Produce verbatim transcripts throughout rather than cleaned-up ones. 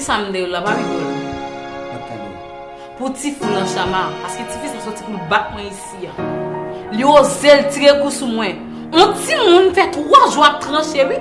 Sa m de yo la pa rigole. Pou ti fou lan Chama, paske ti fi sa soti pou l bat mwen isi a. Li oze l tire kou sou mwen. On timoun fè twa jou ap tranche wi.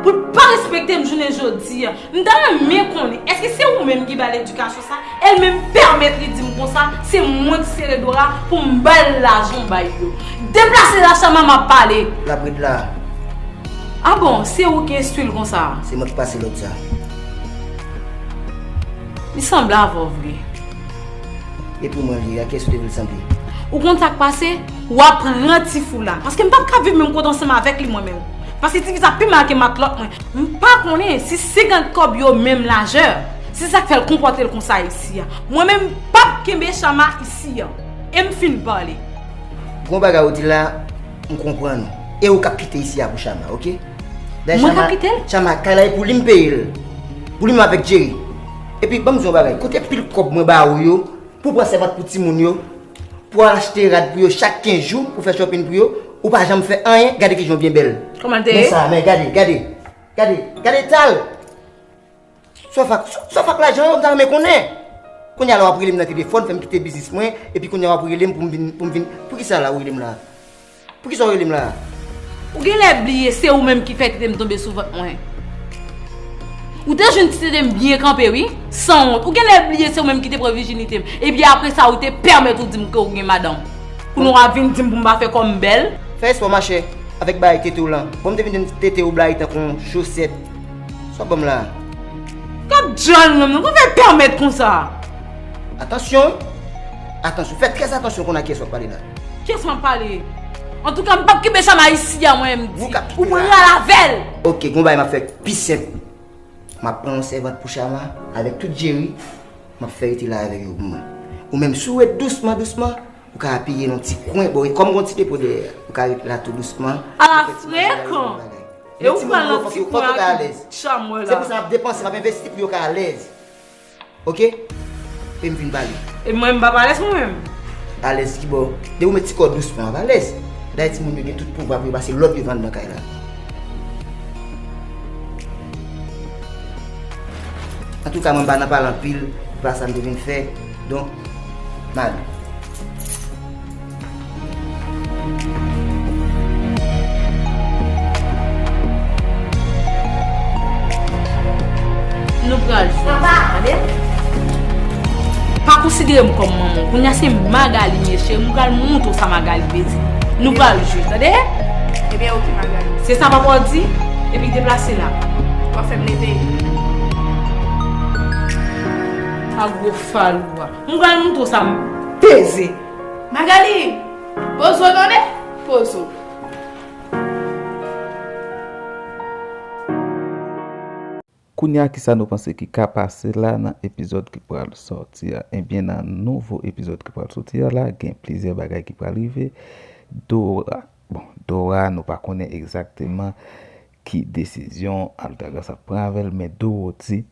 Pou l pa respekte m jounen jodi a. M ta renmen konnen, èske se ou menm ki ba l edikasyon sa? E l menm pèmèt li di m konsa, se mwen ki sere do la pou m ba l lajan bay yo. Deplase la Chama, m ap pale. L ap ret la. Ah bon, se ou ki enstwi l konsa? Se mwen ki pase lòd sa. Li sanble avè w vre. E pou mwen li, a kiyès ou te vle l sanble? Ou konn sa k pase? W ap pran ti fou la. Paske m p ap ka viv menm kote ansanm avèk li mwen menm. Paske ti fi sa pi mal ke matlòt mwen. M pa konnen si senkant kòb yo menm lajè. Se sa k fè l konpòte l konsa isi a. Mwen menm m p ap kenbe Chama isi a. E m fin pale. Gon bagay ou di la, m konprann ou. E ou k ap kite isi a pou Chama, oke? Dayè Chama, Chama kay la e pou li m peye l. Pou li menm avèk Jerry. Epi ban m di w yon bagay, kote pil kòb mwen ba ou yo, pou pran sèvant pou timoun yo, pou al achte rad pou yo chak kenz jou, pou fè shopping pou yo, ou pa janm fè anyen, gade kijan w byen bèl. Kòman l te ye? Men sa, men gade, gade, gade, gade eta l. Sòf ak, sòf ak lajan yo, m ta renmen konnen. Kounye a la w ap rele m nan telefòn, fè m kite biznis mwen, epi kounye a w ap rele m pou m vin, pou m vin. Poukisa la ou rele m la? Poukisa w rele m la? Ou genlè bliye se ou menm ki fè tete m tonbe sou vant mwen. Ou te jwenn ti tete m byen kanpe wi, sanwont. Ou genlè bliye se ou menm ki te pran vijinite m. Epi apre sa ou te pèmèt ou di m ke ou gen madanm. Kounye a w ap vin di m pou m pa fè kò m bèl. Fè espò machè avèk bagay tete w lan. Bon, m te vin jwenn tete w blayi tankou yon chosèt. Sa w ban m la? Gad djòl nonm nan, kòman fè pèmèt konsa? Atansyon wi. Atansyon, fè trè atansyon konn a kiyès w ap pale la. Kiyès m ap pale? Antouka, m p ap kenbe Chama isi a mwen, m di. Ou pral avè l. Oke, gon bagay m ap fè pi senp. M ap pran yon sèvant pou Chama, avèk tout Jerry, m ap fè rete la avèk yo pou mwen. Ou menm, si w ret dousman, dousman, ou ka apiye nan ti kwen, bon, e kòm gon ti depo dèyè, ou ka ret la tou dousman. Ala frekan! E ou pral nan ti kwen ak Chama la. Se pou sa m ap depanse, m ap envesti pou yo ka alèz. Oke? Pe m fin pale. E mwen, m pa alèz mwen menm. Alèz ki bò? Depi w met ti kò w dousman, w ap alèz. Dayè timoun yo gen tout pouvwa pou yo pase lòd yo vann nan kay la. Antouka, mwen m pa nan pale anpil, se pa sa m te vin fè. Donk, m ale. Nou pral jwe, tande? Pa konsidere m kòm manman w. Kounye a se Magali m ye, cheri. M pral montre w sa Magali vle di. Nou pral jwe, tande? Ebyen, oke, Magali. Se sa papa w di? Epi deplase la. W ap fè m leve. A gwo fal ou a. M pral montre w sa m peze. Magali! Poze w tande? Poze w. Kounye a, kisa nou panse ki ka pase la nan epizòd ki pral sòti a? Ebyen, nan nouvo epizòd ki pral sòti a la, gen plizyè bagay ki pral rive. Dora, bon, Dora, nou pa konnen egzakteman ki desizyon Altagras ap pran avè l, men Dorothy,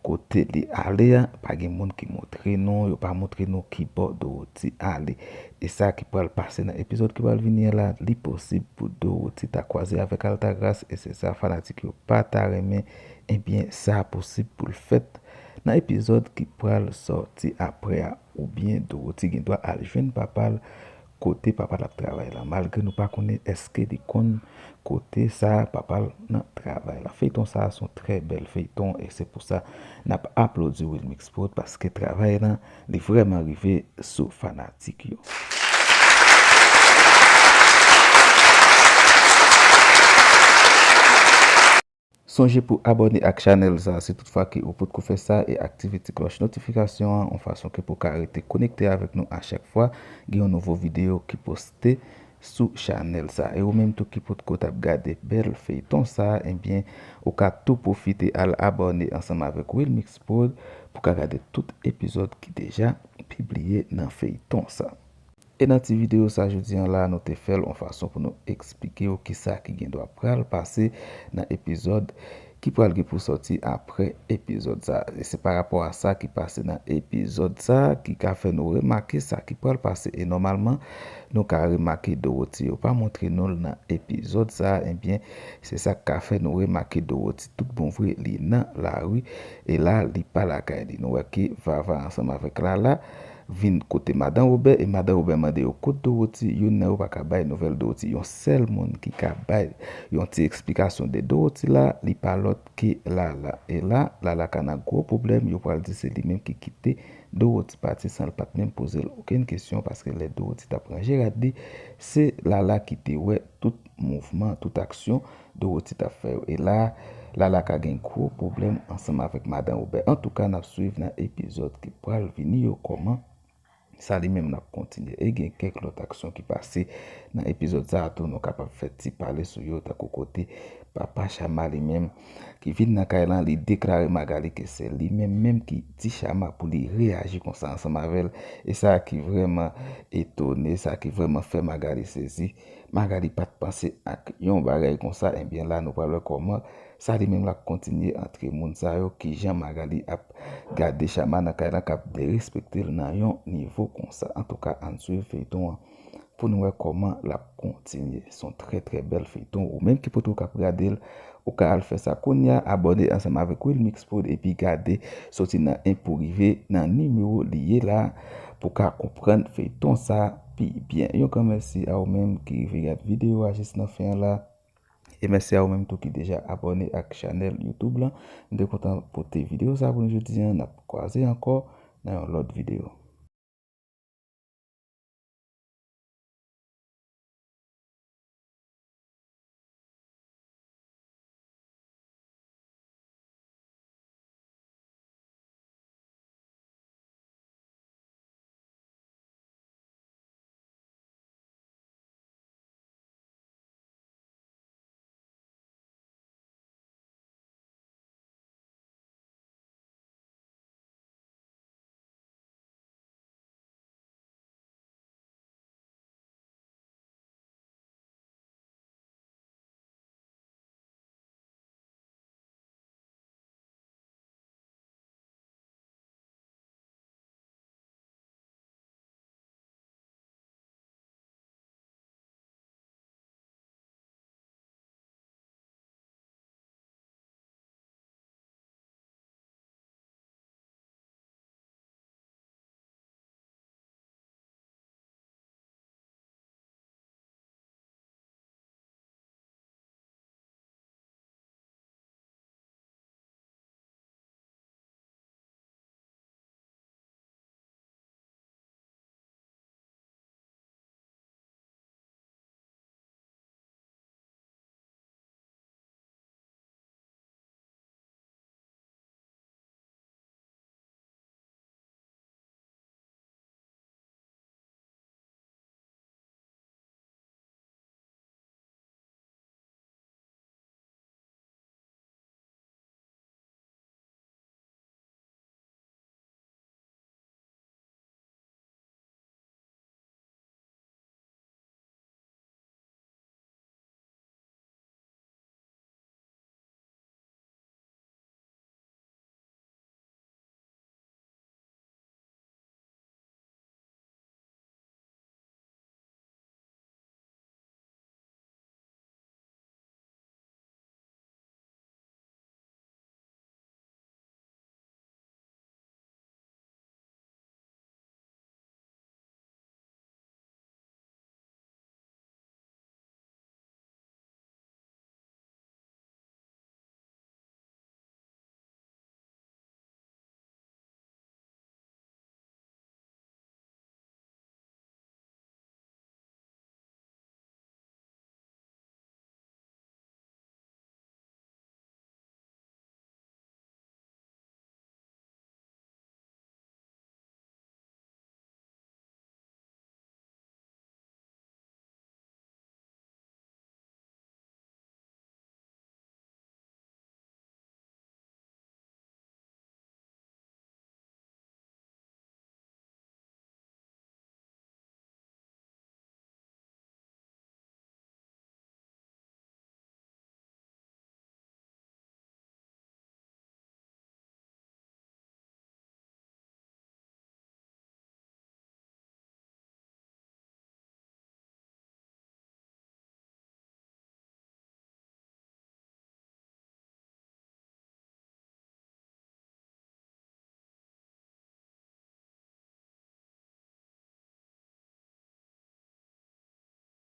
kote li ale a, pa gen moun ki montre nou, yo pa montre nou ki bò Dorothy ale. E sa ki pral pase nan epizòd ki pral vini an la, li posib pou Dorothy ta kwaze avèk Altagras, e se sa fanatik yo pa ta renmen, ebyen, sa posib pou l fèt nan epizòd ki pral sòti apre a. Oubyen Dorothy gen dwa al jwenn papa l kote papa l ap travay la. Malgre nou pa konnen èske li konn kote sa papa l nan travay la. Feyton sa a se yon trè bèl feyton e se pou sa n ap aplodi Wilmix Prod paske travay la, li vrèman rive sou fanatik yo. Sonje pou abòne ak chanèl sa a si tout fwa ke ou potko fè sa e aktive ti klòch notifikasyon an yon fason ke pou ka rete konekte avèk nou a chak fwa gen yon nouvo videyo ki poste sou chanèl sa a. E ou menm tou ki potko t ap gade bèl feyton sa a, ebyen, ou ka tou pwofite al abòne ansanm avèk Wilmix Prod pou ka gade tout epizòd ki deja pibliye nan feyton sa a. E nan ti videyo sa jodi an la, nou te fè l yon fason pou nou eksplike w kisa ki gen dwa pral pase nan epizòd ki pral gen pou sòti apre epizòd sa. E se pa rapò a sa ki pase nan epizòd sa ki ka fè nou remake sa ki pral pase. E nòmalman, nou ka remake Dorothy yo pa montre nou l nan epizòd sa. Ebyen, se sa k ka fè nou remake Dorothy tout bon vre li nan lari. E la, li pa lakay li. Nou wè ke Vava ansanm avèk Lala vin kote madan Wobè, e madan Wobè mande yo kot Dorothy. Youn nan yo pa ka bay nouvèl Dorothy. Yon sèl moun ki ka bay yon ti eksplikasyon de Dorothy la, li pa lòt ke Lala. E la, Lala ka nan gwo pwoblèm, yo pral di se li menm ki kite Dorothy pati san l pa t menm poze l okenn kesyon, paske lè Dorothy t ap ranje rad li, se Lala ki te wè tout mouvman, tout aksyon Dorothy t ap fè yo. E la, Lala ka gen gwo pwoblèm ansanm avèk madan Wobè. Antouka, n ap swiv nan epizòd ki pral vini yo kòman sa li menm l ap kontinye. E gen kèk lòt aksyon ki pase nan epizòd sa a tou, nou kapab fè ti pale sou yo, tankou kote papa Chama li menm ki vin nan kay lan, li deklare Magali ke se li menm menm ki di Chama pou li reyaji konsa ansanm avè l. E sa ki vrèman etone, sa ki vrèman fè Magali sezi. Magali pa t panse ak yon bagay konsa. Ebyen la, nou pral wè kòman sa li menm l ap kontinye antre moun sa yo, kijan Magali ap gade Chama nan kay lan k ap derespekte l nan yon nivo konsa. Antouka, ann swiv feyton an pou nou wè kòman l ap kontinye. Se yon trè, trè bèl feyton. Ou menm ki potko k ap gade l, ou ka al fè sa kounye a, abòne ansanm avèk Wilmix Prod epi gade soti nan en pou rive nan nimewo li ye la pou ka konprann feyton sa pi byen. Yon gran mèsi a ou menm ki rive gade videyo a jis nan fen an la. E mèsi a ou menm tou ki deja abòne ak chanèl YouTube lan. M te kontan pote videyo sa pou nou jodi an. N ap kwaze ankò nan yon lòt videyo.